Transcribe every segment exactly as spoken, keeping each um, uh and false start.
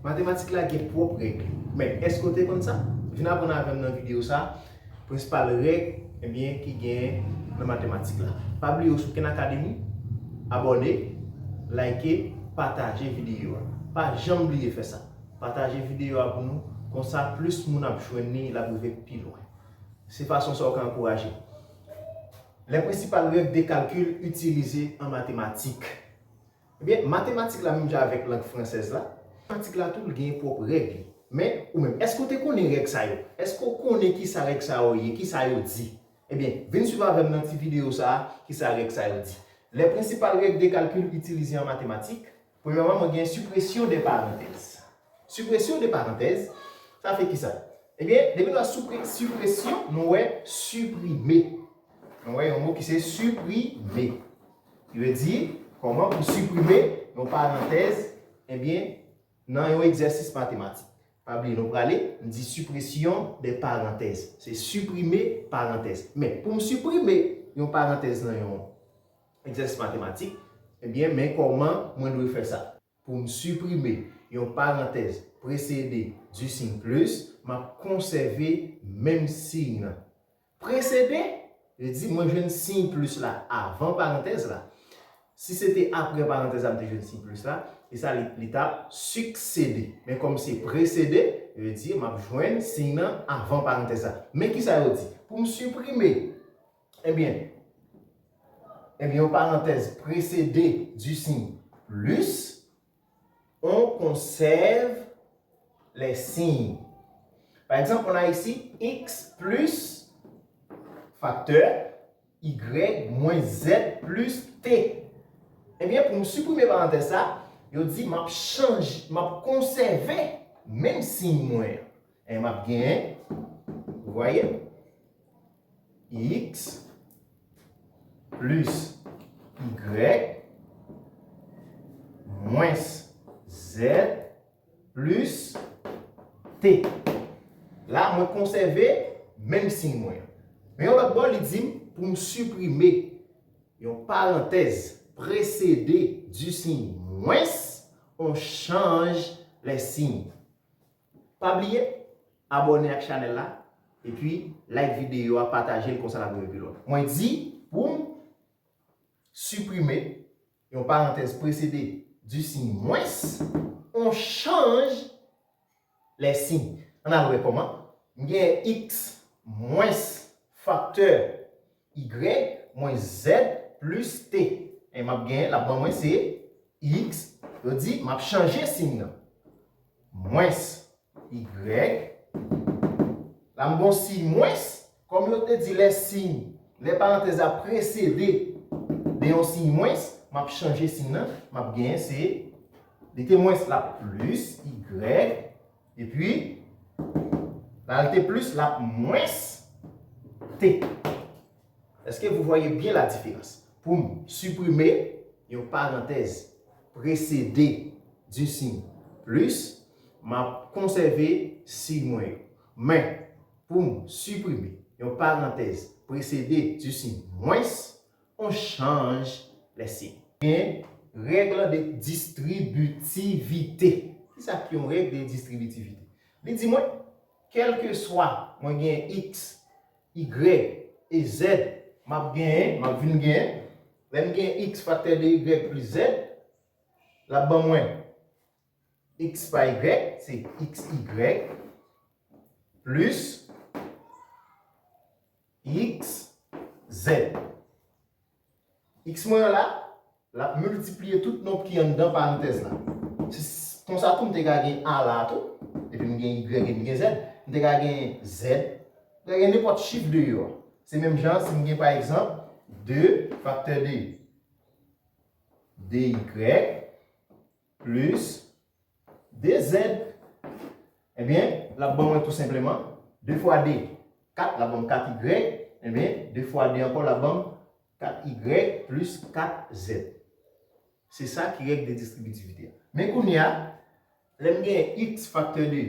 Matematik la gen pwòp règ li. Men, èske w te konn sa? Vin aprann avè m nan videyo sa a, prensipal règ, ebyen, ki genyen nan matematik la. Pa bliye w sou Ken Academy, abòne, like, pataje videyo a. Pa janm bliye fè sa. Pataje videyo a pou nou, konsa plis moun ap jwenn li, l ap rive pi lwen. Se fason sa w ka ankouraje. Les principales règles de calcul utilisées en mathématiques. Ebyen, matematik la menm jan avèk lang fransèz la, matematik la tou l gen pwòp règ li. Men, ou menm, èske w te konnen règ sa yo? Èske w konnen kisa règ sa yo ye, kisa yo di? Ebyen, vin swiv avè m nan ti videyo sa a, kisa règ sa yo di. Les principales règles de calcul utilisées en mathématiques. Premyèman, mwen gen suppression des parenthèses. Suppression des parenthèses, sa fè kisa? Ebyen, depi nou a supre-, suppression, nou wè siprime. Nou wè yon mo ki se siprime. Ki vle di, kòman pou siprime yon parantèz, ebyen, nan yon egzèsis matematik. Pa bliye, nou prale, m di suppression des parenthèses. Se siprime parantèz. Men, pou m siprime yon parantèz nan yon egzèsis matematik, ebyen, men kòman mwen dwe fè sa. Pou m siprime yon parantèz presede du signe plus, m ap konsève menm siy nan. Presede, vle di mwen jwenn siy plus la avan parantèz la. Si se te apre parantèz la, m te jwenn siy plus la, e sa li, li t ap siksede. Men kòm se presede, vle di m ap jwenn siy nan avan parantèz la. Men kisa yo di? Pou m siprime, ebyen, ebyen, yon parantèz presede du signe plus, on conserve les signes. Par exemple, on a ici x plus facteur y moins z plus t. Ebyen, pou m siprime parantèz sa, yo di m ap chanje, m ap konsève menm siy mwen an. E m ap genyen, vous voyez, x plus y moins z plus t. La, mwen konsève menm siy mwen an. Men yon lòt bò, li di m pou m siprime yon parantèz presede du signe moins, on change les signes. Pa bliye, abòne ak chanèl la, epi like videyo a, pataje l, konsa n ap rive pi lwen. Mwen di, pou m siprime yon parantèz presede du signe moins, on change les signes. Ann al wè kòman. M gen x moins facteur y moins z plus t. E m ap gen, l ap ban mwen se x, yo di m ap chanje siy nan. Moins y. La m gon siy mwens, kòm yo te di lè siy, lè parantèz la presede de yon siy mwens, m ap chanje siy nan, m ap genyen se, li te mwens, l ap plis y, epi la l te plis, l ap mwens t. Est-ce que vous voyez bien la différence? Pou m siprime yon parantèz presede du signe plus, m ap konsève siy mwen yo. Men, pou m siprime yon parantèz presede du signe moins, on change les signes. Gen règle de distributivité. Kisa ki yon règle de distributivité? Li di mwen, kèlkeswa mwen gen x, y e z, m ap genyen, m ap vin genyen, lè m gen x faktè de y plis z, l ap ban mwen x pa y, se x y plis x z. X mwen an la, l ap miltipliye tout nonb ki anndan parantèz la. Si, konsa tou, m te ka gen a la tou, epi m gen y e m gen z, m te ka gen z, m te ka gen nenpòt chif deyò a. Se menm jan si m gen, pa egzanp, de faktè de, de y plis de z, ebyen, l ap ban mwen tou senpleman de fwa de, kat, l ap ban m kat y, ebyen, de fwa de ankò, l ap ban m kat y plis kat z. Se sa ki règ de distribitivite a. Men kounye a, lè m gen x faktè de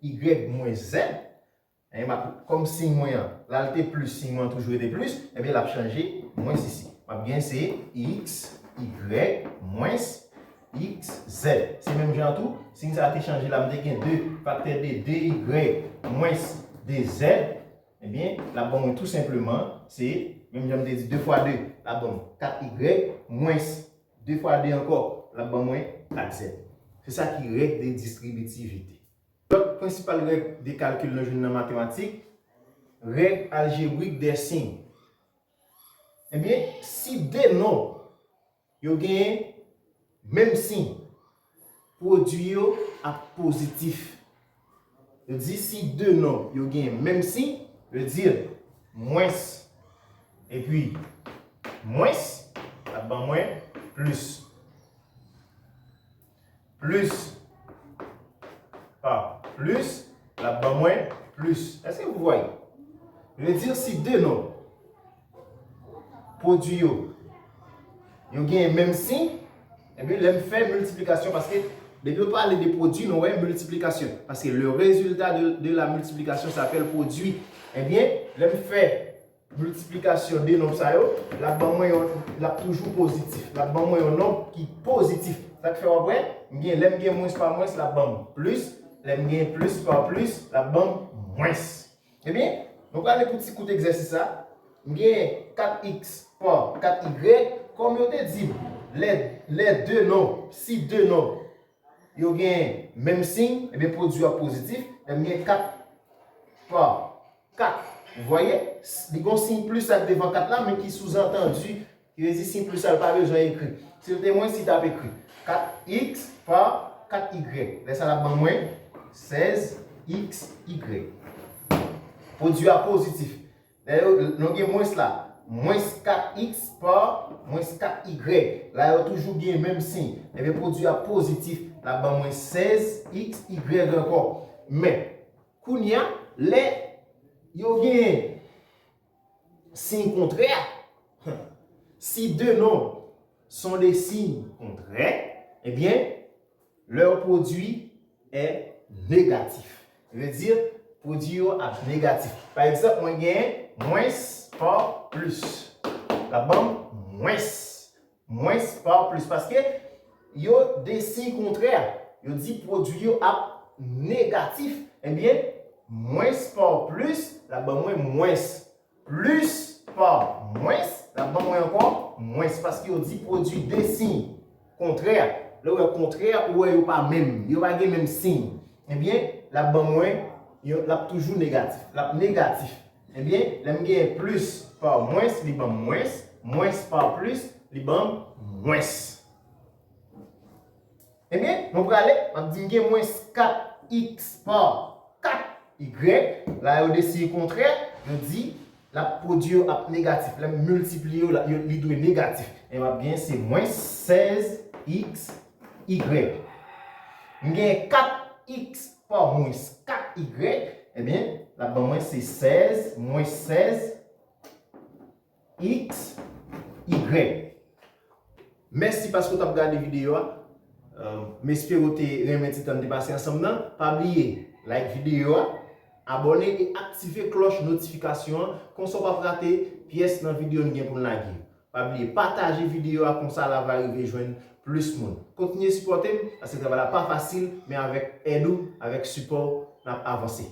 y mwens z, e m ap, kòm siy mwen an, la l te plis, siy mwen an toujou rete plis, ebyen, l ap chanje mwens isi. M ap gen se x y mwens x, z. Se menm jan tou, siy sa a te chanje la, m te gen de faktè de de y mwens de z. Ebyen, l ap ban mwen tou senpleman, se menm jan m te di, de fwa de, l ap ban m kat y mwens de fwa de ankò, l ap ban mwen kat z. Se sa ki règ de distribitivite. Lòt prensipal règ de kalkil nou jwenn nan matematik, règ aljebrik dè siy. Ebyen, si de nonb yo genyen menm siy, pwodui yo ap pozitif. Yo di si de nonb yo genyen menm siy, yo di mwens epi mwens, l ap ban mwen plis. Plis pa plis, l ap ban mwen plis. Èske vous voyez? Vle di si de nonb pwodui yo, yo genyen menm siy, ebyen, lè m fè miltiplikasyon, paske depi yo pale de pwodui, nou wè miltiplikasyon. Paske le résultat de, de la multiplication s'appelle produit. Ebyen, lè m fè miltiplikasyon de nonb sa yo, l ap ban mwen yon, l ap toujou pozitif. L ap ban mwen yon nonb ki pozitif. Sa k fè w ap wè, m gen, lè m gen mwens pa mwens, l ap ban m plis. Lè m gen plis pa plis, l ap ban m mwens. Ebyen, nou prale pou ti kout egzèsis sa. M gen kat x pa kat y. Kòm yo te di m, lè, lè de nonb, si de nonb yo gen menm siy, ebyen, pwodui a pozitif. Lè m gen kat pa kat, vous voyez, li gon siy plis ak devan kat la, men ki souzantandi, ki vle di siy plis la, l pa bezwen ekri. Si l te mwens, li t ap ekri kat x pa kat y. Lè sa l ap ban mwen sèz x y. Pwodui a pozitif. Lè yo, nou gen mwens la, mwens kat x pa mwens kat y. La yo toujou gen menm siy. Ebyen, pwodui a pozitif. L ap ban mwen sèz x y ankò. Men, kounye a, lè yo gen siy kontrè, si de nonb sont des signes contraires, ebyen, leur produit est négatif. Vle di, pwodui yo ap negatif. Pa egzanp, mwen gen mwens pa plis. L ap ban m mwens. Mwens pa plis. Paske yo de siy kontrè. Yo di pwodui yo ap negatif. Ebyen, mwens pa plis, l ap ban mwen mwens. Plis pa mwens, l ap ban mwen ankò mwens, paske yo di pwodui de siy kontrè. Lè w wè kontrè, ou wè yo pa menm, yo pa gen menm siy. Ebyen, l ap ban mwen, yo, l ap toujou negatif. L ap negatif. Ebyen, lè m gen plis pa mwens, li ban m mwens. Mwens pa plis, li ban m mwens. Ebyen, nou prale, m ap di m gen mwens kat x pa kat y. La, yo de siy kontrè, yo di l ap pwodui yo ap negatif. Lè m miltipliye yo, la, yo, li dwe negatif. E m ap gen se mwens sèz x y. M gen kat x pa mwens kat y, ebyen, l ap ban mwen se sèz, mwens sèz x y. Mèsi paske w t ap gade videyo a. Euh, m espere w te renmen ti tan n te pase ansanm nan. Pa bliye, like videyo a, abòne e aktive klòch notifikasyon an, konsa w p ap rate pyès nan videyo n gen pou n lage. Pa bliye pataje videyo a, konsa l a va rive jwenn plis moun. Kontinye sipòte m, paske travay la pa fasil, men avèk èd ou, avèk sipò w, n ap avanse.